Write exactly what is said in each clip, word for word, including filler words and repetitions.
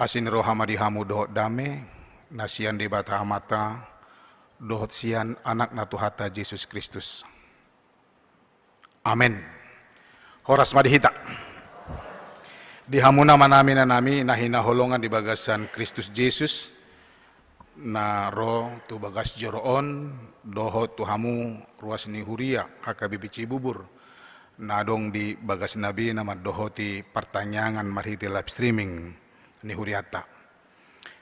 Asi ni roha ma di hamu dohot dame, na sian Debata Amanta, dohot sian Anakna Tuhanta Jesus Kristus. Amen. Horas ma di hita. Di hamu na manami na nami na hinaholongan di bagasan Kristus Jesus, na ro tu bagas joro on, dohot tu hamu ruas ni huria H K B P Cibubur, na adong di bagas na be na mandohoti partangiangan marhite live streaming ni hurianta.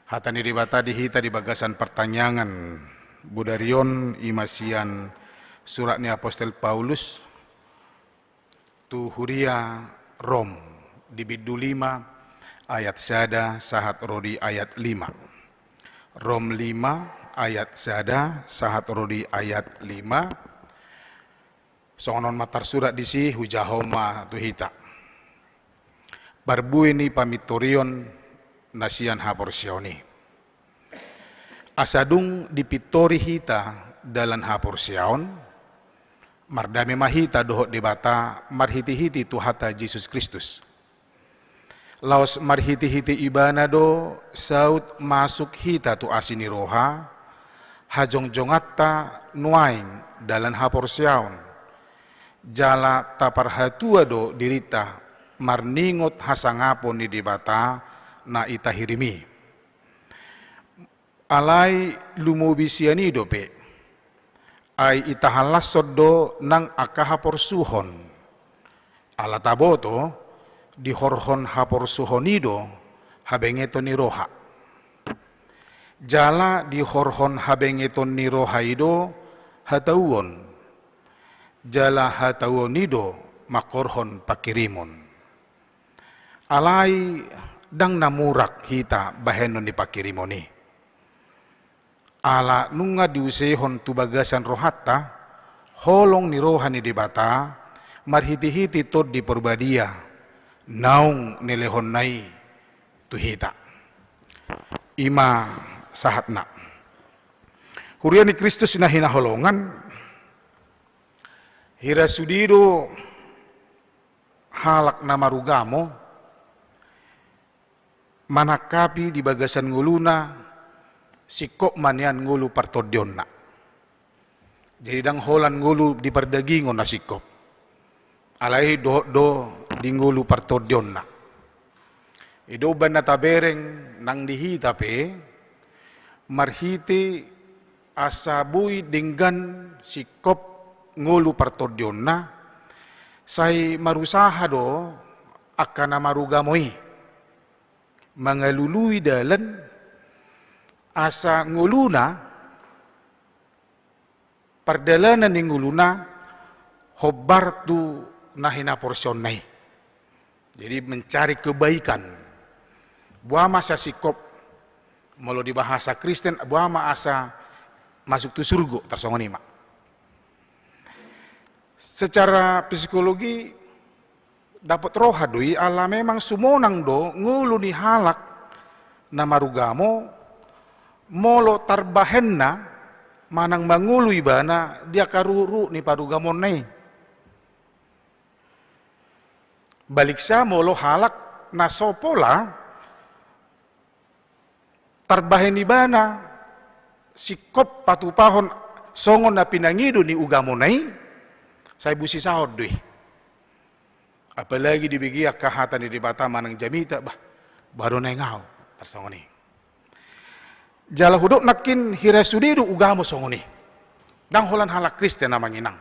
Hata ni Debata di hita di bagasan partangiangan bodari on i ma sian surat ni apostel Paulus tu huria Rom, di bindu lima ayat sada sahat ro di ayat lima. Rom lima ayat sada sahat ro di ayat lima. Songon on ma tarsurat disi, hujahahon ma tu hita. Parbue ni pamintorion na sian haporseaon i. Asa dung dipintori hita dalan haporseaon, mardame ma hita dohot Debata marhitehite Tuhanta Jesus Kristus. Laos marhitehite Ibana do saut masuk hita tu asi ni roha, hajongjonganta nuaeng dalan haporseaon. Jala taparhatua do dirinta marningot hasangapon ni Debata na i tahirim i. Alai lumobi sian i dope, ai itahallashon do nang angka haporsuhon. Ala taboto, dihorhon haporsuhon i do habengeton ni roha. Jala dihorhon habengeton ni roha i do hatauon. Jala hatauon i do mangkorhon pangkirimon. Alai ndang na murak hita bahenon ni pangkirimon i. Ala nunga diusehon tu bagasan rohanta holong ni roha ni Debata marhitehite Tondi Parbadia naung nilehonna i tu hita. I ma sahatna. Huria ni Kristus na hinaholongan, hira sude do halak na marugamo manangkapi di bagasan ngoluna singkop ma nian ngolu partondionna. Jadi ndang holan ngolu di pardagingon na singkop. Alai dohot do di ngolu partondionna. I do umbahen na tabereng nang di hita pe, marhite asa boi denggan singkop ngolu partondionna, sai marusaha do angka na marugamo i mangalului dalan asa ngoluna, pardalanan ni ngoluna hombar tu na hinaporseaonna i. Jadi mencari kebaikan. Boha ma asa singkop, molo di bahasa Kristen, boha ma asa masuk tu surgo, tarsongon i ma. Secara psikologi, dapot roha do i, ala memang sumonang do ngolu ni halak na marugamo, molo tarbahenna manang mangolu ibana di angka ruhut-ruhut ni parugamoonna i. Baliksa molo halak na so pola tarbahen ibana singkop patupahon songon na pinangido ni ugamona i, sai busisahon do i. Apalagi dibege angka hata ni Debata manang jamita, bah, boha do naeng ahu, tarsongon i. Jala hudok nangkin hira sude do ugamo songon i. Ndang holan halak Kristen, amang inang.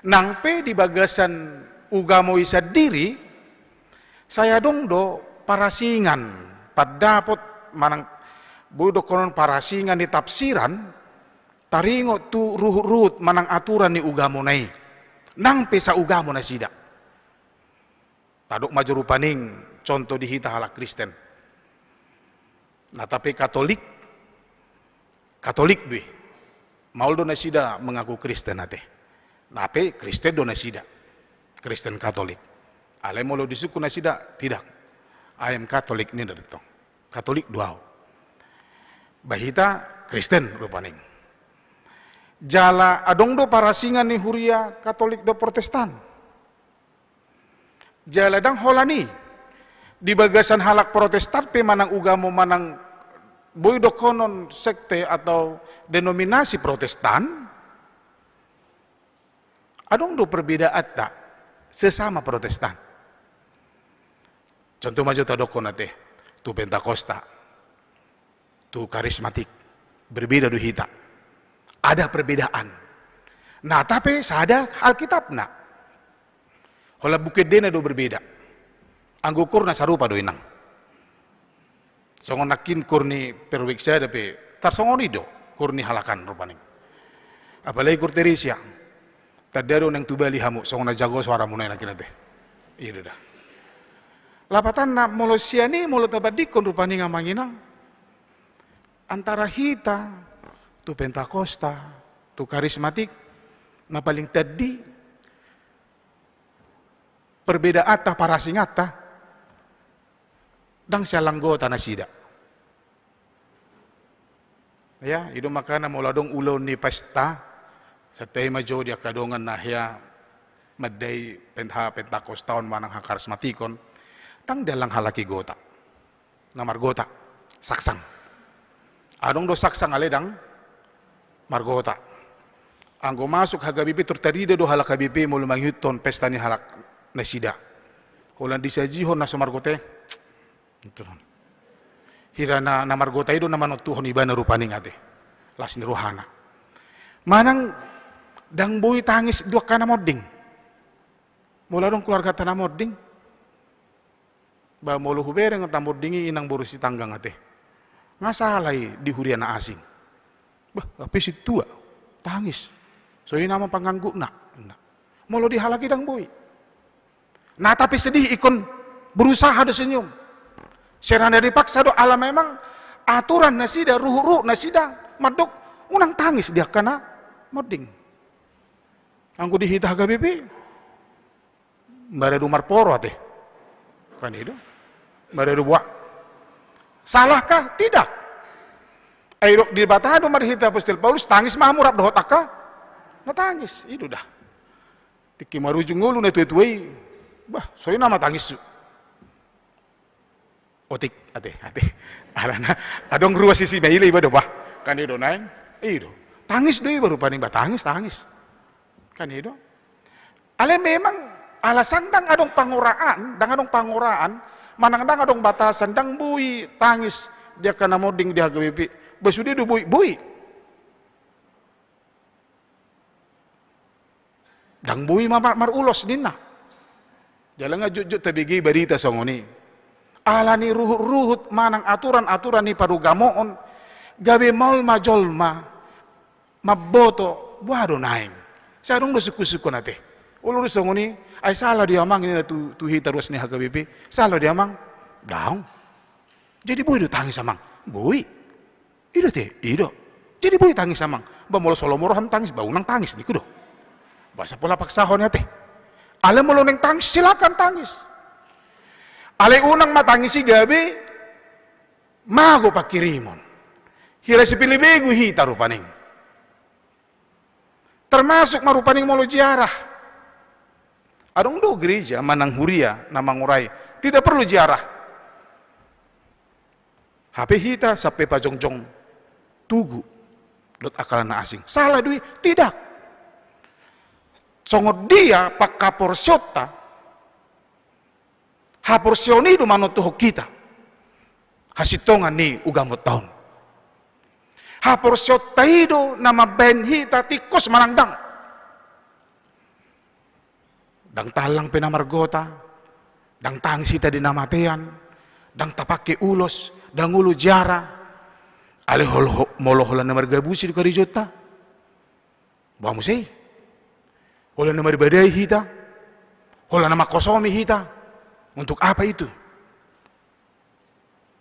Nang pe di bagasan ugamo i sandiri, sai adong do parasingan, pandapot manang boi dohonon parasingan ni tafsiran, taringot tu ruhut-ruhut manang aturan ni ugamona i. Nang pe saugamo nasida. Tadok ma jo rupani contoh di hita halak Kristen. Na tape Katolik, Katolik do i. Maol do nasida mengaku Kristen ate. Nape Kristen do nasida. Kristen Katolik. Alai molo disungkun nasida, tidak. I am Catholic ninna do tong. Katolik do ahu. Bah hita Kristen rupani. Jala adong do parasingan ni huria Katolik dohot Protestan. Jala ndang holan i. Di bagasan halak Protestan pe manang ugamo manang boi dohonon sekte atau denominasi Protestan, adong do perbedaanta sesama Protestan. Contoh ma jo tadokkon ate, tu Pentakosta, tu karismatik, berbeda do hita. Ada perbedaan. Nah, tapi sada Alkitabna. Holan buku endena do berbeda. Anggo ukurna sarupa do inang. Songon nangkin ukur ni perwik sada pe tarsongon i do ukur ni halak an rupani. Apalagi ukur Teresia. Tanda do naeng tu Bali hamu songon na jago suaramuna i nangkin ate. I do da. Lapatanna molo sian i molo tabandingkon rupani amang inang antara hita tu Pentakosta tu karismatik, na paling tandi perbedaanta, parasinganta, ndang sian anggota nasida. Ya, i do makana molo adong ulaon ni pesta, santabi ma jo di angka dongan na hea mandai pen-, ha Pentakostaon manang hakarismatikon, ndang diallang halak i gota. Na margota, saksang. Adong do saksang ale ndang margota. Anggo masuk H K B P, tarida do halak H K B P molo mangihuthon pesta ni halak nasida. Holan disajihon na so margota i. Hira na, na margota i do na manontuhon ibana rupani ate. Las ni rohana. Manang ndang boi tangis di angka na monding. Molo adong keluarganta na monding. Ba molo hubereng na monding i inang boru Sitanggang ate. Nga sala i di huria na asing. Bah, hape sintua, tangis. So i nama panganggukna. Molo di halak i ndang boi. Nah, tapi sedih ikon berusaha do senyum. Serana dipaksa do ala memang aturan nasida, ruhut-ruhut nasida, mandok unang tangis di angka na monding. Anggo di hita H K B P, maradu marporo ate. Kan i do. Maradu boha. Salahkah? Tidak. Ai didok Debata do marhite apostel Paulus, tangis ma hamu rap dohot angka na tangis. I do da. Tingki marujung ngolu na tua-tua i. Bah, so i nama tangis su. Otik, ate, ate. Alana adong ruas isi maila iba do bah. Kan i do naeng. I do. Tangis do iba rupani bah, tangis, tangis. Kan i do. Alai memang alasan ndang adong pangoraan, ndang adong pangoraan, manang ndang adong batasan, ndang boi tangis di angka na monding di H K B P. Bah sude do boi, boi. Ndang boi ma mar-, marulos ninna. Jala nga jotjot tabege barita songon i. Alani ruhut-ruhut manang aturan-aturan ni parugamoon, gabe maol ma jolma mamboto, boha do naeng. Sai adong do sungkun-sungkun ate. Olo do songon i, ai sala do i amang ninna tu, tu hita ruas ni H K B P. Sala do i amang. Daong. Jadi boi do tangis amang. Boi. I do ate, i do. Jadi boi tangis amang. Bah molo so lomo roham tangis, bah unang tangis niku do. Bah sapola paksahon i ate. Alai molo naeng tangis, silakan tangis. Alai unang ma tangis i gabe mago pangkirimon. Hira sipilih begu hita rupani. Termasuk ma rupani molo ziarah. Adong do gereja manang huria na mangurai, tidak perlu ziarah. Hape hita sampe pajongjong tugu dohot angka na asing. Sala do i? Tidak. Songon dia panghaporseaonta, haporseaon i do manontuhon hita hasintongan ni ugamonta on. Haporseaonta i do na mambahen hita tingkos manang ndang. Ndang tallang pe na margota, ndang tangis hita di na matean, ndang tapangke ulos, ndang olo ziarah. Alai hol-, molo holan na margabusi do karejonta. Boha muse i? Holan na maribadai hita? Holan na mangkosomi hita? Untuk apa itu?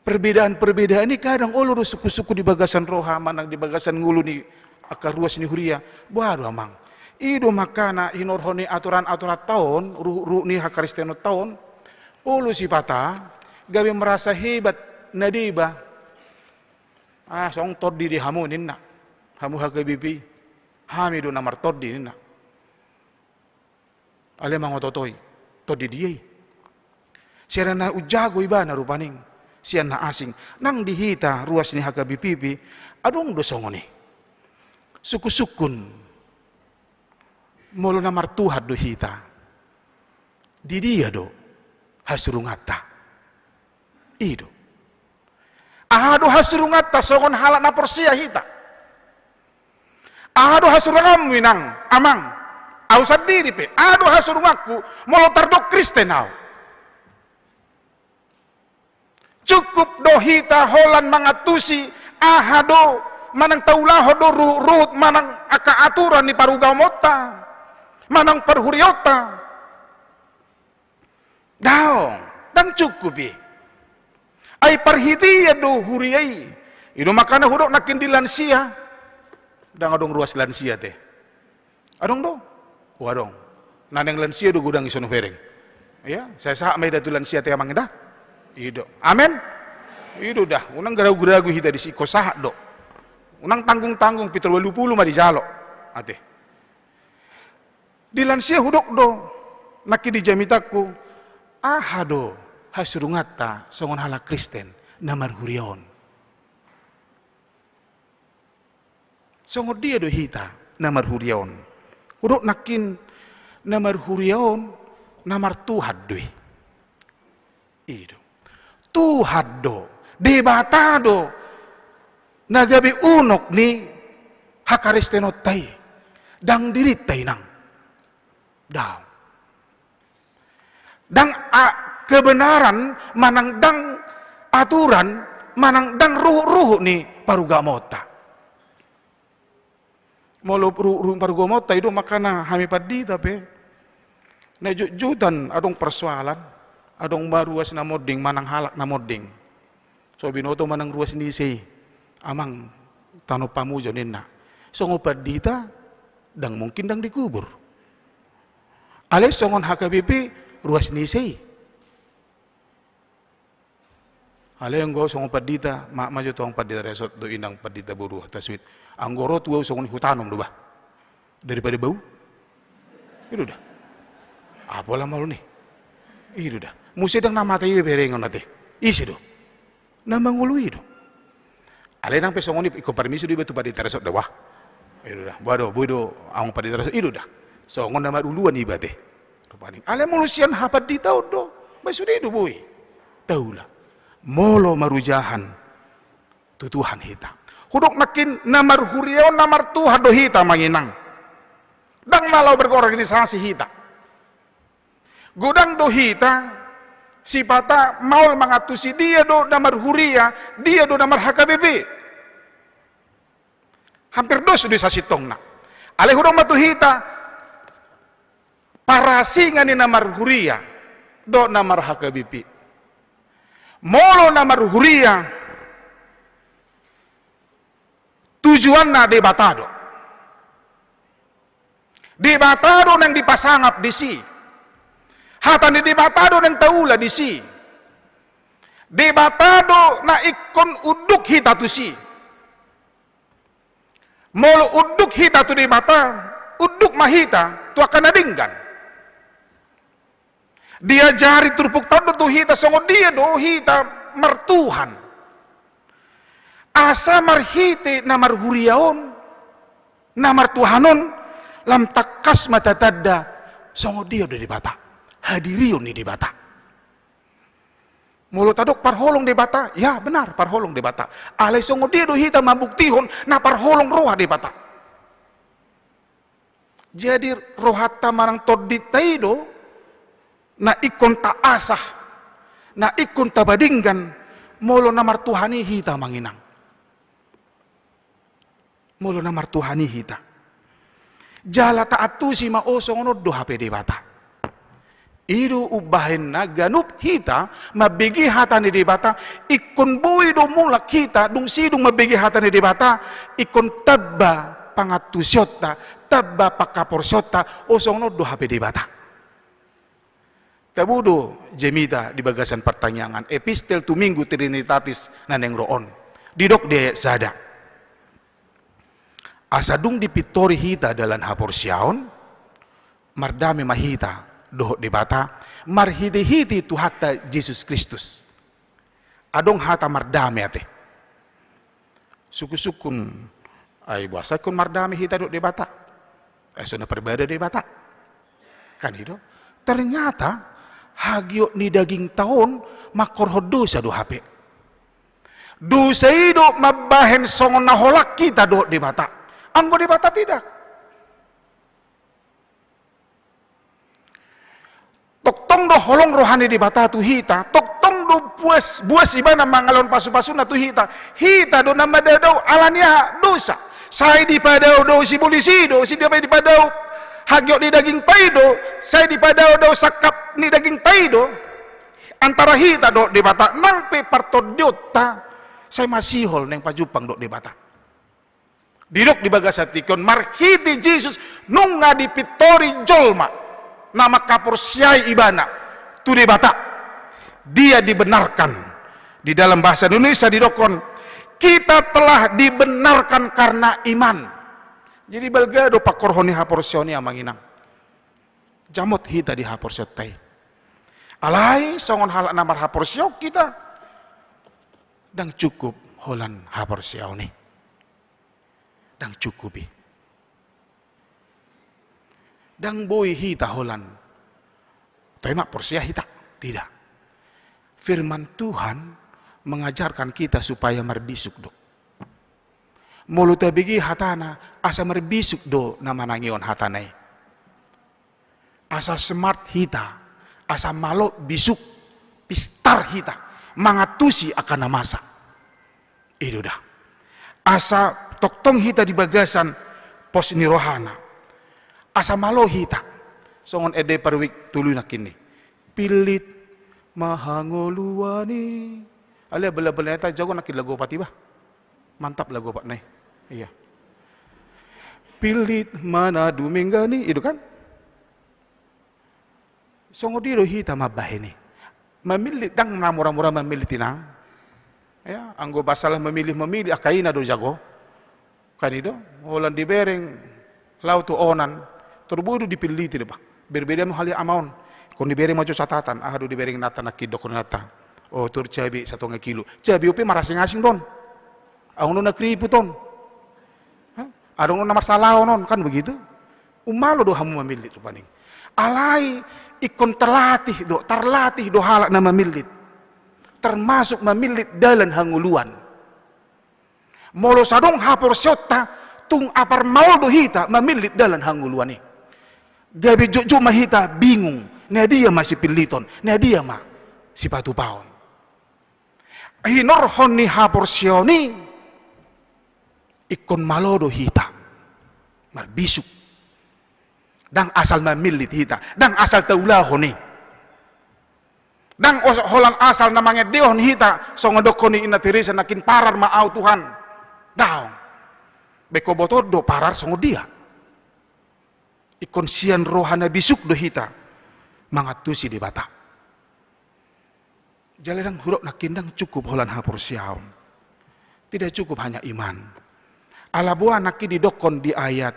Perbedaan-perbedaan i kadang olo do sungkun-sungkun di bagasan roha manang di bagasan ngolu ni angka ruas ni huria. Boha do amang? I do makana hinorhon ni aturan-aturanta on, ruhut-ruhut ni hakristenonta on, olo sipata gabe merasa hebat na deba. Ah, songon tondi di hamu ninna. Hamu H K B P i. Hami do na martondi ninna. Alai mangoto-oto i. Tondi dia i? Sian na unjago ibana rupani, sian na asing. Nang di hita ruas ni H K B P P, adong do songon i. Sungkun-sungkun. Molo na martuhan do hita, di dia do hasurunganta? I do. Aha do hasurunganta songon halak na porsea hita? Aha do hasurunganmu inang, amang? Au sandiri pe, aha do hasurunganku molo tardok Kristen au? Cukup do hita holan mangantusi aha do manang taulahon do ruhut-ruhut manang angka aturan ni parugamonta manang parhuriaonta? Daong, ndang cukup i. Ai parhitean do huria i. I do makana hudok nangkin di lansia. Ndang adong ruas lansia te. Adong do? O adong. Na naeng lansia do godang i sono hubereng. Ia, sai sahat ma hita tu lansia te amang da. I do. Amen. I do da. Unang ragu-ragu hita disi, ingkon sahat do. Unang tanggung-tanggung, pitor ualu pulu ma dijalo. Ate. Di lansia hudok do nangkin di jamitangku, aha do hasurunganta songon halak Kristen na marhuria on? Songon dia do hita na marhuria on? Hudok nangkin, na marhuria on na martuhan do i. I do. Tuhan do, Debata do na gabe unok ni hakristenonta i. Ndang dirinta inang. Ndang. Ndang a, kebenaran manang ndang aturan manang ndang ruhut-ruhut ni parugamonta. Molo ru, ru, parugamonta i do makana hami pandita pe. Na jotjotan adong persoalan, adong ma ruas na monding manang halak na monding. So binoto manang ruas ni ise i, amang, tano pamujo ninna. Songon pandita, ndang mungkin ndang dikubur. Alai songon H K B P ruas ni ise i. Alai anggo songon pandita, ma, majo tu anggo pandita resort do inang pandita boru hata suit. Anggo ro tu au songon i hutanom do bah. Daripada bau. I do da. Apola malo ni. I do da. Muse ndang na mate i berengon ate. Ise do. Na mangolu i do. Alai nang pe songon i ingkon parmisi do iba tu pandita resort da bah. I do da. Bah do, boi do anggo pandita resort. I do da. Songon na maruluan iba te. Rupani. Alai molo sian hapanditaon do, bah sude do boi. Taula. Molo marujahan tu Tuhan hita. Hudok nangkin na marhuria on na martuhan do hita amang inang. Ndang na laho berorganisasi hita. Godang do hita sipata maol mangantusi dia do na marhuria, dia do na mar-H K B P. Hampir dos do i sasintongna. Alai hudok ma tu hita, parasingan ni na marhuria dohot na mar-H K B P. Molo na marhuria, tujuanna Debata do. Debata do naeng dipasangap disi. Hata ni Debata do naeng taula disi. Debata do na ingkon unduk hita tusi. Molo unduk hita tu Debata, unduk ma hita tu angka na denggan. Diajari turpukta on do tu hita songon dia do hita martuhan. Asa marhite na marhuria on, na martuhan on, lam tangkas ma tatanda songon dia do Debata. Hadirion ni Debata. Molo tadok parholong Debata, ya benar, parholong Debata. Alai songon dia do hita mambuktihon na parholong roha Debata. Jadi rohanta manang tondinta i do na ingkon taasah, na ingkon tapadenggan, molo na martuhan i hita amang inang. Molo na martuhan i hita. Jala taantusi ma, o songon on do hape Debata. I do umbahen na ganup hita mambege hata ni Debata, ingkon boi do mulak hita dung sidung mambege hata ni Debata, ingkon tamba pangantusionta, tamba panghaporseaonta, o songon on do hape Debata. Tabo do jamita di bagasan partangiangan, epistel tu Minggu Trinitatis na naeng ro on. Didok di ayat sada. Asa dung dipintori hita dalan haporseaon, mardame ma hita dohot Debata marhitehite Tuhanta Jesus Kristus. Adong hata mardame ate. Sungkunsungkun, ai boasa ingkon mardame hita dohot Debata? Ai so na parbada Debata. Kan i do. Ternyata hagiot ni dagingta on mangkorhon dosa do hape. Dosa i do mambahen songon na holan hita dohot Debata. Anggo Debata tidak. Tongtong do holong roha ni Debata tu hita, tongtong do buas, buas ibana mangalehon pasupasuna tu hita. Hita do na madadao alani aha? Dosa. Sai dipadao do sibolis i do, sai dipadao hagiot ni dagingta i do, sai dipadao do sangkap ni dagingta i do. Antara hita dohot Debata, nang pe partondionta, sai masihol naeng pajumpang dohot Debata. Didok di bagasan tingki on, marhite Jesus nunga dipintori jolma na manghaporseai ibana tu Debata. Dia dibenarkan. Di dalam bahasa Indonesia didokkon, kita telah dibenarkan karena iman. Jadi balga do pangkorhon ni haporseaon i, amang inang. Jamot hita di haporseaonta i. Alai songon halak na marhaporseaon hita, ndang cukup holan haporseaon i. Ndang cukup i. Ndang boi hita holan toe ma porsea hita. Tidak. Firman Tuhan mengajarkan kita supaya marbisuk do. Molo tabege hatana, asa marbisuk do na manangihon hatana i. Asa smart hita, asa malo, bisuk, pistar hita mangantusi angka na masa. I do da. Asa tongtong hita di bagasan pos ni rohana. Asa malo hita. Songon ende parwik tolu nangkin i. Pillit ma hangoluan i. Alai bela-bela neta jago nangkin lagu opat i bah. Mantap lagu opat na i. Iya. Pillit ma na dumenggan i, i do kan? Songon dia do hita mambahen i. Mamillit, ndang na mura-mura mamillit, inang. Ya, anggo masalah memilih-memilih, angka ina do jago. Kan i do, holan dibereng laho tu onan, tor boi do dipilliti do bah. Berbeda ma hali ama on. Ingkon dibereng ma jo catatan, aha do dibereng inanta nangkin, dokkon inanta. O, tor cabe satonga kilo. Cabe on pe marasing-asing do on. Adong do na keriput on. Hah? Adong do na marsalahon on, kan begitu? Umalo do hamu mamillit rupani. Alai ingkon terlatih do, terlatih do halak na mamillit. Termasuk mamillit dalan hangoluan. Molo so adong haporseaonta, tung apar maol do hita mamillit dalan hangoluan i. Gabe jotjot ma hita bingung, na dia ma sipilliton, na dia ma sipatupaon. Hinorhon ni haporseaon i, ingkon malo do hita marbisuk. Ndang asal mamillit hita, ndang asal taulahon i. Ndang os-, holan asal na mangendehon hita, songon dokkon ni Inna Teresa nangkin, parar ma au Tuhan. Daong. Baen huboto do parar songon dia. Ingkon sian roha na bisuk do hita mangantusi Debata. Jala ndang hudok nangkin ndang cukup holan haporseaon. Tidak cukup hanya iman. Ala boha nangkin didokkon di ayat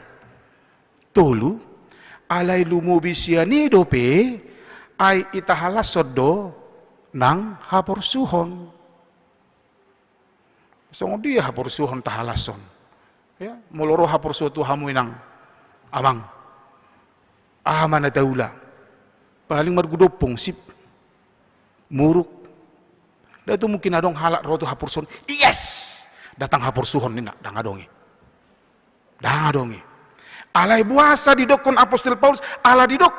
tolu, alai lumobi sian i dope, ai itahalashon do nang haporsuhon. Songon dia haporsuhon tahalashon? Ya, molo ro haporsuhon tu hamu inang, amang, aha ma na taula? Paling margudompung, sip, muruk. Nda tu mungkin adong halak ro tu haporsuhon, yes, datang haporsuhon ninna, ndang adong i. Ndang adong i. Alai boasa didokkon apostel Paulus, ala didok,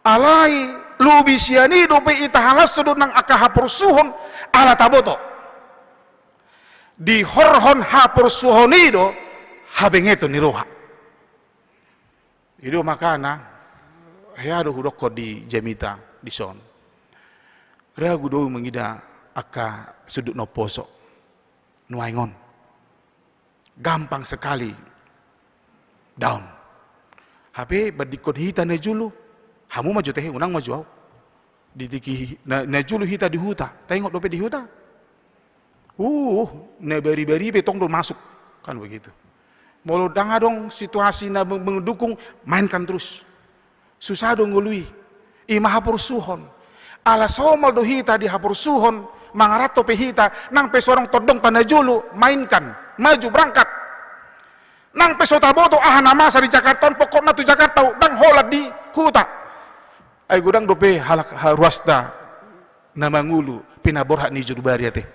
alai lobi sian i dope itahalashon do nang angka haporsuhon, ala taboto. Dihorhon haporsuhon i do habengeton ni roha. I do makana, hea do hudokkon di jamita dison. Ragu do mangida angka sundut na umposo nuaeng on. Gampang sekali down. Hape bandingkon hita na jolo, hamu ma jo tehe, unang ma jo au. Di tingki na, na jolo hita di huta, taingot dope di huta? Uh, na bari-bari pe tong do masuk, kan begitu. Molo ndang adong situasi na meng-, mendukung, mainkan terus. Susah do ngolui. I ma haporsuhon. Ala somal do hita di haporsuhon, mangaranto pe hita, nang pe so adong tondongta na jolo, mainkan, maju, berangkat. Nang pe so taboto aha na masa di Jakarta on, pokokna tu Jakarta, ndang holan di huta. Ai godang dope halak ha-, ruasta na mangolu pinaborhat ni Jurbaria te.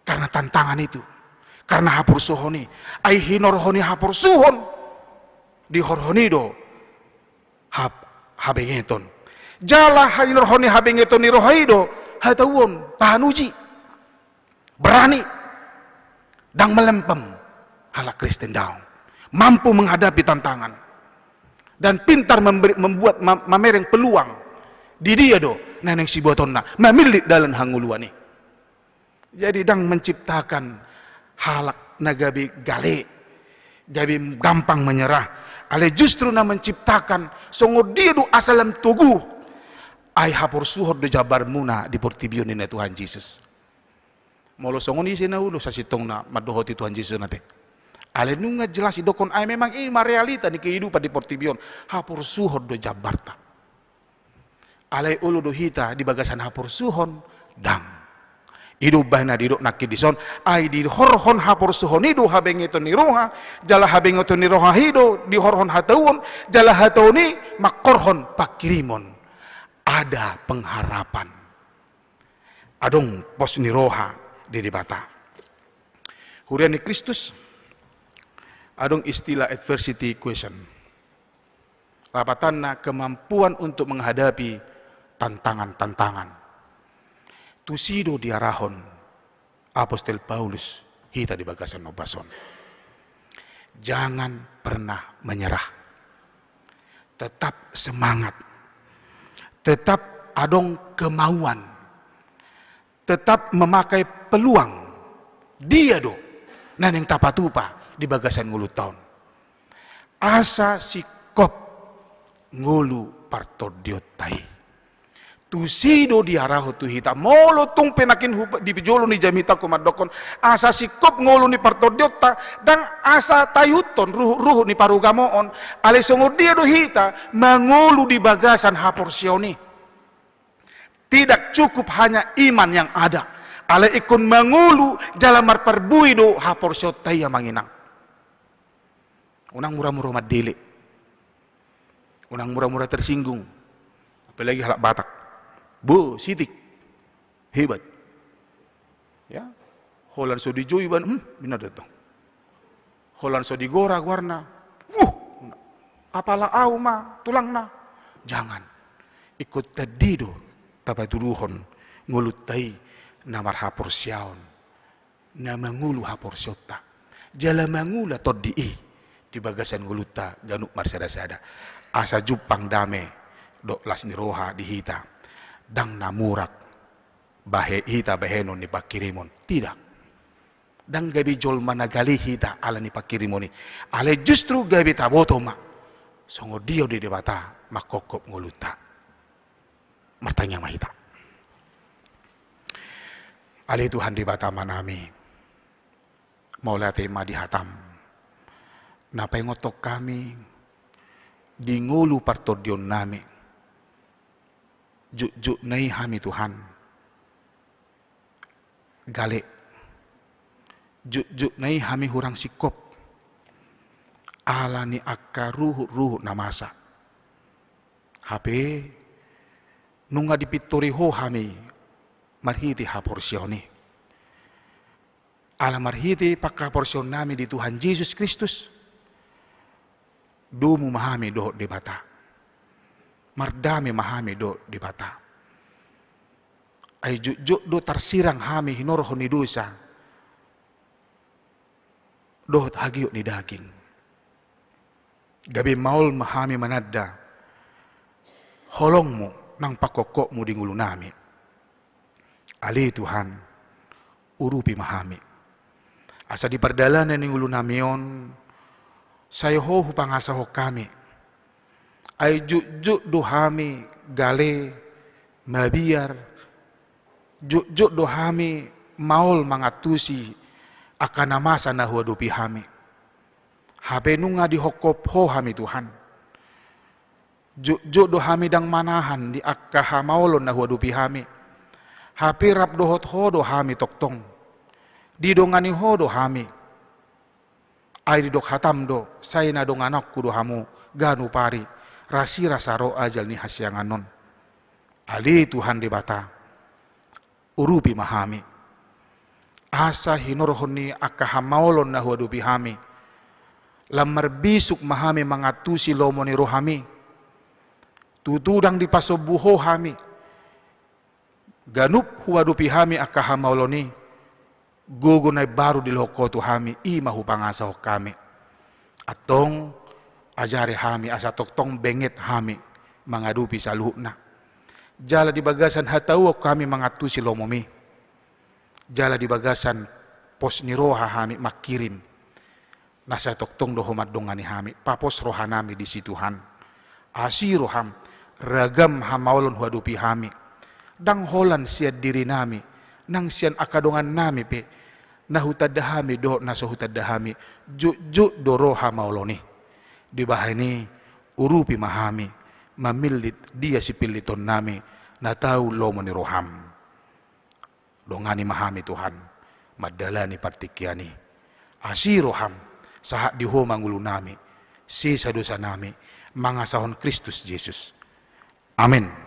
Karena tantangan itu, karena haporsuhon i, ai hinorhon ni haporsuhon, dihorhon i do hab-, habengeton. Jala hinorhon ni habengeton ni roha i do hatauon, tahan uji, berani, ndang melempem. Halak Kristen daong mampu menghadapi tantangan dan pintar memberi, membuat, mem-, mamereng peluang. Di dia do na naeng sibuatonna mamillit dalan hangoluan i. Jadi ndang menciptakan halak na gabe gale, gabe gampang menyerah. Alai justru na menciptakan songon dia do asa lam togu. Ai haporsuhon do jambarmuna di portibi on, ninna Tuhan Jesus. Molo songon i ise na olo sasintongna mandohoti Tuhan Jesus on ate. Alai nunga jelas didokkon, ai memang i ma realita ni kehidupan di portibi on. Haporsuhon do jambarta. Alai olo do hita di bagasan haporsuhon? Ndang. I do umbahen na didok nangkin dison, ai dihorhon haporsuhon i do habengeton ni roha, jala habengeton ni roha i do dihorhon hatauon, jala hatauon i mangkorhon pangkirimon. Ada pengharapan. Adong pos ni roha di Debata. Huria ni Kristus, adong istilah adversity quotient. Lapatanna kemampuan untuk menghadapi tantangan-tantangan. Tusi do diarahon Apostel Paulus hita di bagasan ombas on. Jangan pernah menyerah. Tetap semangat. Tetap adong kemauan. Tetap memakai peluang. Dia do na naeng tapatupa di bagasan ngolunta on. Asa singkop ngolu partondionta i. Tusi do diarahon tu hita. Molo tung pe nangkin hu-, di jolo ni jamita on mandokkon asa singkop ngolu ni partondionta, ndang asa taihuthon ruhut-ruhut ni parugamoon. Alai songon dia do hita mangolu di bagasan haporseaon i? Tidak cukup hanya iman yang ada. Alai ingkon mangolu jala marparbue do haporseaonta i, amang inang. Unang mura-mura mandele. Unang mura-mura tersinggung. Apalagi halak Batak. Bo, sitik. Hebat. Ya. Holan so dijou iba, hmm, mina datang. Holan so digora goarna. Wuh. Apala au ma tulangna. Jangan. Ingkon tandi do tapatuduhon ngolunta i na marhaporseaon. Na mangolu haporseaonta jala mangula tondi i di bagasan ngolunta ganup marsada-sada. Asa jumpang dame dohot las ni roha di hita. Ndang na murak bahe-, hita bahenon ni pangkirimon. Tidak. Ndang gabe jolma na gale hita ala ni pangkirimon i. Alai justru gabe taboto ma songon dia do Debata manghophop ngolunta. Martangiang ma hita. Ale Tuhan Debata Amanami, mauliate ma di hatam na paingothon hami di ngolu partondionnami. Jotjotna i hami Tuhan gale. Jotjotna i hami hurang singkop ala ni angka ruhut-ruhut na masa. Hape nunga dipintori Ho hami marhite haporseaon i. Ala marhite panghaporseaonnami di Tuhan Jesus Kristus, domu ma hami dohot Debata. Mardame ma hami dohot Debata. Ai jotjot do tarsirang hami hinorhon ni dosa dohot hagiot ni daging. Gabe maol ma hami mananda holongmu nang panghophopmu di ngolunami. Ale Tuhan, urupi ma hami. Asa di pardalanan ni ngolunami on, sai Ho hupangasahon hami. Ai jotjot do hami gale, mabiar, jotjot do hami maol mangantusi angka na masa na huadopi hami. Hape nunga dihophop Ho hami Tuhan. Jotjot do hami ndang manahan di angka hamaolon na huadopi hami. Hape rap dohot Ho do hami tongtong. Didongani Ho do hami. Ai didok hataM do, sai na dongananku do hamu ganup ari, rasirasa ro ajal ni hasiangan on. Ale Tuhan Debata, urupi ma hami. Asa hinorhon ni angka hamaolon na huadopi hami, lam marbisuk ma hami mangantusi lomo ni rohaMi. Tutu ndang dipasombu Ho hami. Ganup huadopi hami angka hamaolon i, gogo na imbaru dilohon Ho tu hami, i ma hupangasahon hami. Antong, ajari hami asa tongtong benget hami mangadopi saluhutna. Jala di bagasan hatauon hami mangantusi lomoMi. Jala di bagasan pos ni roha hami mangkirim. Na sai tongtong do Ho mandongani hami, papos rohanami disi Tuhan. Asi rohaM, ragam hamaolon huadopi hami. Ndang holan sian dirinami, nang sian angka dongannami pe, na hutanda hami dohot na so hutanda hami, jotjot do ro hamaolon i. Dibahen i, urupi ma hami, mamillit dia sipillitonnami, na tau lomo ni rohaM. Dongani ma hami Tuhan, mandalani partingkian i. Asi rohaM, sahat di Ho ma ngolunami, sesa dosanami, mangasahon Kristus Jesus. Amen.